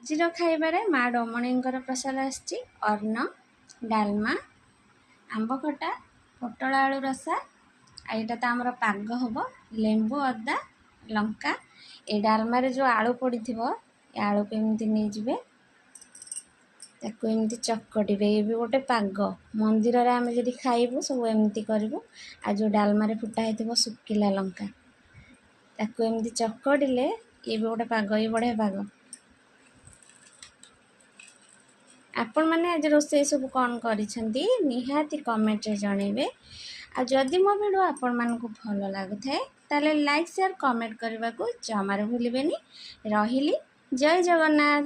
ଆଜିର ଖାଇବାରେ ମା ଡମଣେଇଙ୍କର ପ୍ରସାଦ ଆସିଛି ଅନ୍ନ, ଡାଲମା, ଆମ୍ବ ଖଟା, ପୋଟଳ ଆଳୁ ରସା, ଆଉ ଏଇଟା ତ ଆମର ପାଗ ହେବ ଲେମ୍ବୁ, ଅଦା, ଲଙ୍କା। ଏ ଡାଲମାରେ ଯେଉଁ ଆଳୁ ପଡ଼ିଥିବ, ଏ ଆଳୁକୁ ଏମିତି ନେଇଯିବେ, ତାକୁ ଏମିତି ଚକଟିବେ। ଇଏ ବି ଗୋଟେ ପାଗ। ମନ୍ଦିରରେ ଆମେ ଯଦି ଖାଇବୁ ସବୁ ଏମିତି କରିବୁ। ଆଉ ଯେଉଁ ଡାଲମାରେ ଫୁଟା ହେଇଥିବ ଶୁଖିଲା ଲଙ୍କା, ତାକୁ ଏମିତି ଚକଟିଲେ ଇଏ ବି ଗୋଟେ ପାଗ, ଇଏ ବଢ଼ିଆ ପାଗ। ଆପଣମାନେ ଆଜି ରୋଷେଇ ସବୁ କ'ଣ କରିଛନ୍ତି ନିହାତି କମେଣ୍ଟରେ ଜଣାଇବେ। ଆଉ ଯଦି ମୋ ଭିଡ଼ିଓ ଆପଣମାନଙ୍କୁ ଭଲ ଲାଗୁଥାଏ, ତାହେଲେ ଲାଇକ୍, ସେୟାର, କମେଣ୍ଟ କରିବାକୁ ଜମାରୁ ଭୁଲିବେନି। ରହିଲି, ଜୟ ଜଗନ୍ନାଥ।